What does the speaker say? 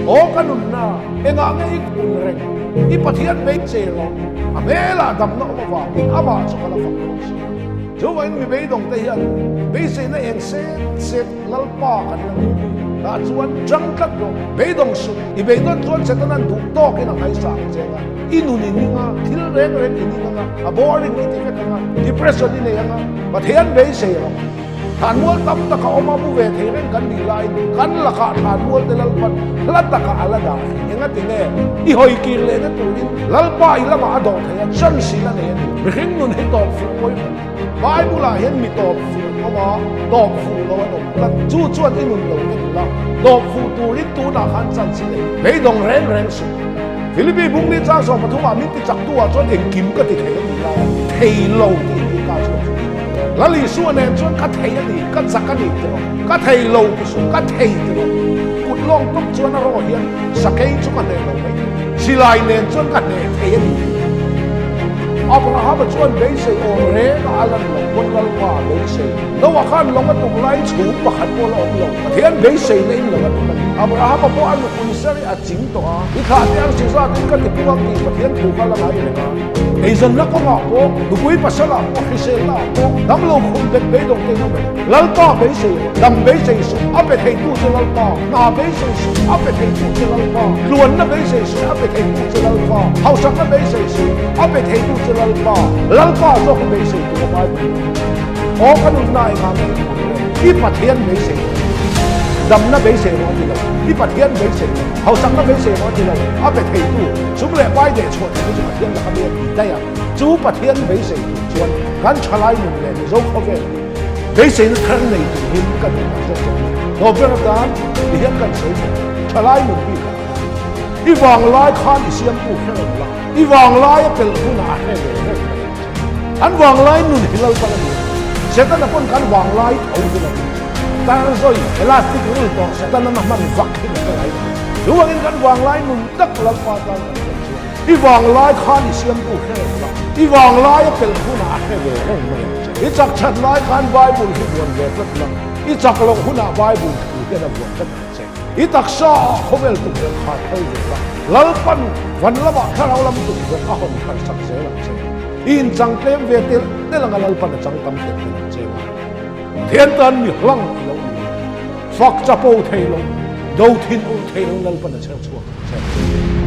Aw ka nunna, engah nge i kun reng? I Pathian beisei rawh, a hmelah damna awm avangin amah chu ka la fak dawn si a. Chuvangin mi beidawngte hian beiseina eng set set Lalpa kan la nei ve. Tah chuan chang tlat rawh, beidawng suh. I beidawn chuan Setanan duh tawkin a ngaihsah ang che anga, i nun i ning a, thil reng reng i ning anga, a boring i ti vek anga, depression i nei anga, Pathian beisei rawh. Thlanmual tam tak a awm a, mu ve thei reng kan nih laiin kan lakah thlanmual te Lalpan hla takah a la dah thei. Engati nge i hawi kir lehna turin Lalpa i lamah a dawh thei a, chance i la nei a ni. Mihring nun hi tawp fuh pawimawh. Bible ah hian mi tawp fuh an awm a, tawp fuh lo an awm tlat. Chu chuan i nun lo en la, tawp fuh turin tunah khan chance i nei. Beidawng reng reng suh. Philippi bungli chang 13 ah min ti chaktu ah chuan engkim ka ti thei a tih lai a, thei lo tih hi ka chhuak chu. Lal Isua nen chuan ka thei a ni, ka chak a ni ti rawh, ka thei lo ti suh, ka thei ti rawh. Kut lawng tawp chuan a rawh hian sakei chu ka hneh lo mai thei, silai nen chuan ka hneh thei a ni. Abrahama chuan beisei awm reng a a lan loh pawn Lalpa a beisei. Noah khan lawng a tuk laiin chhum pakhat pawh la awm lo, Pathian beiseina in lawng a tuk a ni. Abrahama pawh a nupui Sari a ching tawh a, i thlah te ang si zatin ka ti pung ang tih Pathian thu kha la ngai reng a. Eizawnna kawngah pawh, nupui pasalah pawh, hriselnaah pawh, damlo khum bet beidawng te in awm em? Lalpa beisei rawh, dam beisei suh, a pe theitu che Lalpa, hna beisei suh, a pe theitu che Lalpa, tluanna beisei suh, a pe theitu che Lalpa, hausakna beisei suh, a pe theitu che Lalpa, Lalpa zawk i beisei tur a Bible in a ti. Aw ka nunna engah nge i hmu reng? I Pathian beisei rawh. Damna beisei rawh a ti lo, i Pathian beisei rawh, hausakna beisei rawh a ti lo, a pe theitu, sum leh pai deh chhuah theihna chu Pathian laka mi a ti daih a, chu Pathian beisei tur chuan kan thalai nun leh Mizo khawvel hi beiseina thar nei turin ka duh tak zet zet a ni. Tawpber atan ti hian kan sawi thei, thalai nun bikah khan i vanglai khan i siamtu hre reng la, i vanglai a pelh hunah a hre ve reng mai ang che. An vanglai nun hi Lalpan a ni a, Setana pawn kan vanglai tho hun a ni. Tar zawi, elastic rul tawh Setana na hman vak hi ka hre ngai lo. Chuvangin kan vanglai nun tak Lalpa tan kan hriat chuan i vanglai khan i siamtu hre reng la, i vanglai a pelh hunah a hre ve reng mai ang che. I chak that lai khan Bible hi vuan ve tlat la, i chak loh hunah Bible thu hian a vuan tlat ang che. I taksa ah khawvel tukverh khar phal ve la, Lalpan van lamah thlarau lam tukverh a hawn thar sak zel ang che. I inchang tlem ve telh telh anga Lalpan a chang tam telh telh ang che nga. Pathian tan mi hlang i lo ni a, fak chapo thei lo, do thin ur thei lo Lalpan a chher chhuak ang che.